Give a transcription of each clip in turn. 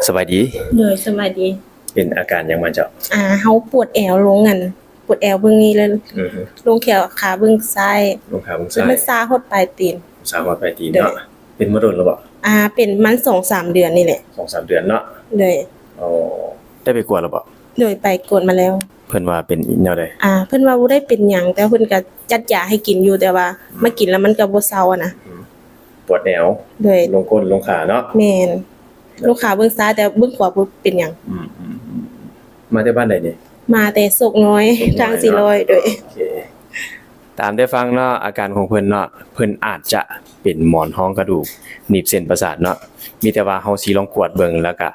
ສະບາຍດີ. ໂດຍ ສະບາຍດີ. ເປັນອາການຫຍັງມາເຈົ້າ? ອ່າ ເຮົາປວດແອວ ລົງອັນ ປວດແອວເບື້ອງນີ້ ແລ້ວ ອືຮຶ ລົງແຂ້ວຂາເບື້ອງຊ້າຍ ລົງຂາເບື້ອງຊ້າຍ ມັນຊາຮອດປາຍຕີນ. ຊາຮອດປາຍຕີນເນາະ. ໂດຍ. ເປັນມາດົນແລ້ວບໍ່? ອ່າ ເປັນປະມານສອງສາມເດືອນນີ້ແຫຼະ. ສອງສາມເດືອນເນາະ. ໂດຍ. ໂອ້ ໄດ້ໄປກວດແລ້ວບໍ່? ໂດຍ ໄປກວດມາແລ້ວ. ເພິ່ນວ່າເປັນແນວໃດ? ອ່າ ເພິ່ນວ່າບໍ່ໄດ້ເປັນຫຍັງ ແຕ່ເພິ່ນກໍຈັດຢາໃຫ້ກິນຢູ່ ແຕ່ວ່າ ອືມ ມາກິນແລ້ວມັນກໍບໍ່ເຊົາຫັ້ນນະ. ອືມ ປວດແອວ. ໂດຍ. ລົງກົ້ນລົງຂາເນາະ. ແມ່ນ. ລົງຂາເບື້ອງຊ້າຍ ແຕ່ເບື້ອງຂວາບໍ່ເປັນຫຍັງ. ອືມໆໆ ມາແຕ່ບ້ານໃດນີ້? ມາແຕ່ໂຊກນ້ອຍ ໂຊກນ້ອຍເນາະ ທາງສີ່ຮ້ອຍ. ໂດຍ. ໂອເຄ. ຕາມໄດ້ຟັງເນາະ ອາການຂອງເພິ່ນເນາະ ເພິ່ນອາດຈະເປັນໝອນຮອງກະດູກໜີບເສັ້ນປະສາດເນາະ. ມີແຕ່ວ່າເຮົາຊິລອງກວດເບິ່ງ ແລ້ວກະ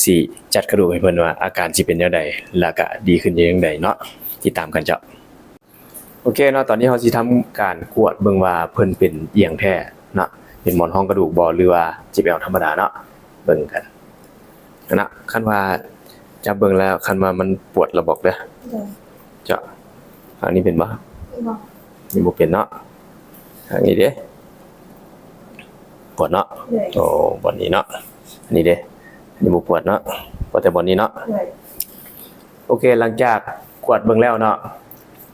ຊິຈັດກະດູກໃຫ້ເພິ່ນວ່າອາການຊິເປັນແນວໃດ ແລ້ວກະດີຂຶ້ນຈັ່ງໃດເນາະ. ຕິດຕາມກັນເຈົ້າ. ໂອເຄເນາະ ຕອນນີ້ເຮົາຊິທຳການກວດເບິ່ງວ່າເພິ່ນເປັນອີ່ຫຍັງແທ້ເນາະ ເປັນໝອນຮອງກະດູກບໍ່ ຫຼືວ່າເຈັບແອວທຳມະດາເນາະ. ເບິ່ງກັນຫັ້ນນະ ຄັນວ່າຈັບເບິ່ງແລ້ວ ຄັນວ່າມັນປວດລະບອກເດີ. ໂດຍ. ເຈົ້າ ທາງນີ້ເປັນບໍ່? ບໍ່. ນີ້ບໍ່ເປັນເນາະ. ທາງນີ້ເດ້? ປວດເນາະ. ໂດຍ. ໂອ້ ບ່ອນນີ້ເນາະ. ອັນນີ້ເດ້? ອັນນີ້ບໍ່ປວດເນາະ ປວດແຕ່ບ່ອນນີ້ເນາະ. ໂດຍ. ໂອເຄ ຫຼັງຈາກກວດເບິ່ງແລ້ວເນາະ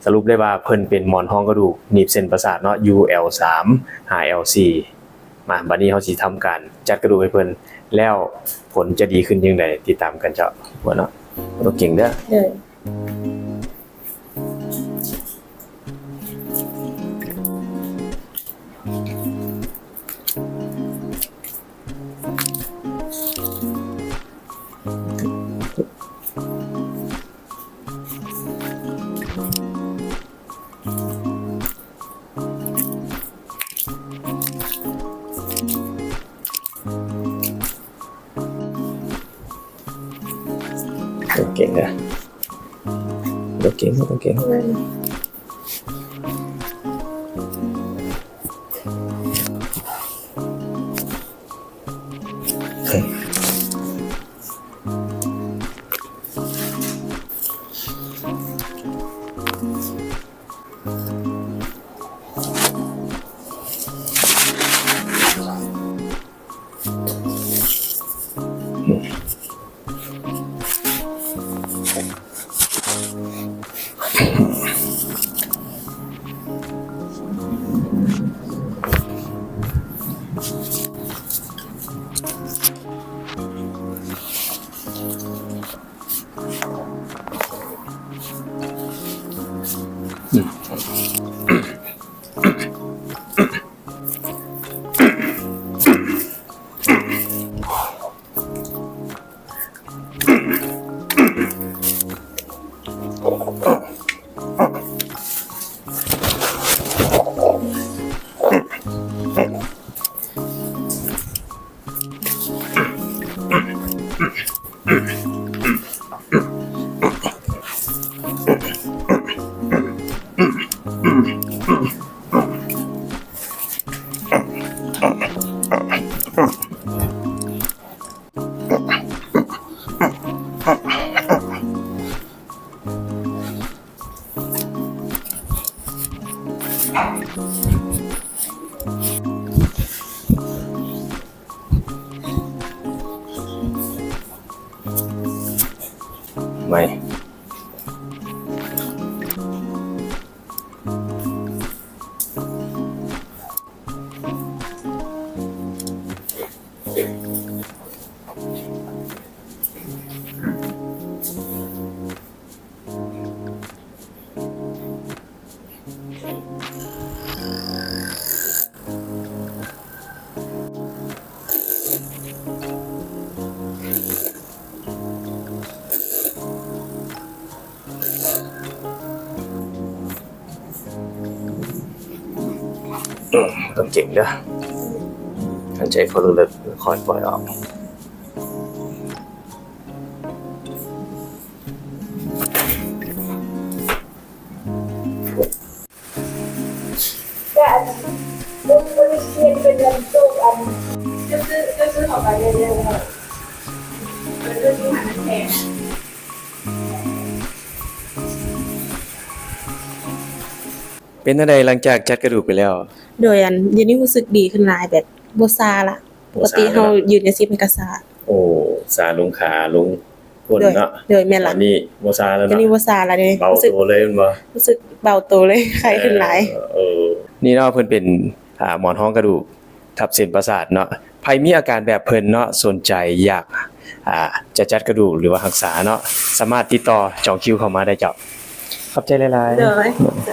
ສະຫຼຸບໄດ້ວ່າເພິ່ນເປັນໝອນຮອງກະດູກໜີບເສັ້ນປະສາດເນາະ ຢູແອວສາມ ຫາແອວສີ່. ມາ ບາດນີ້ເຮົາຊິທຳການຈັດກະດູກໃຫ້ເພິ່ນ ແລ້ວຜົນຈະດີຂຶ້ນຈັ່ງໃດ ຕິດຕາມກັນເຈົ້າ. ເນາະ ບໍ່ຕ້ອງເກັ່ງເດີ. ໂດຍ. ເກັ່ງເດີ ເກັ່ງ ເກັ່ງ. ໄວ. ຕ້ອງເກັ່ງເດີ ຫາຍໃຈເຂົ້າເລິກໆ ຄ່ອຍປ່ອຍອອກ. ເປັນຈັ່ງໃດຫຼັງຈາກຈັດກະດູກໄປແລ້ວ? ໂດຍ ອັນ ດຽວນີ້ຮູ້ສຶກດີຂຶ້ນຫຼາຍ ແບບບໍ່ຊາລະ. ປົກກະຕິເຮົາຢືນຈັງຊີ້ມັນກະຊາ. ໂອ້ ຊາລົງຂາລົງກົ້ນເນາະ. ໂດຍ ໂດຍ ແມ່ນລະ. ຕອນນີ້ບໍ່ຊາແລ້ວເນາະ. ຕອນນີ້ບໍ່ຊາລະເດ້. ເບົາໂຕເລີຍແມ່ນບໍ່? ຮູ້ສຶກເບົາໂຕເລີຍ ໄຄຂຶ້ນຫຼາຍ. ເອີ ເອີ ນີ້ເນາະ ເພິ່ນເປັນ ອ່າ ໝອນຮອງກະດູກທັບເສັ້ນປະສາດເນາະ. ໃຜມີອາການແບບເພິ່ນເນາະ ສົນໃຈຢາກ ອ່າ ຈະຈັດກະດູກ ຫຼືວ່າຮັກສາເນາະ ສາມາດຕິດຕໍ່ຈອງຄິວເຂົ້າມາໄດ້ເຈົ້າ. ຂອບໃຈຫຼາຍໆ. ໂດຍ ຂອບໃຈ.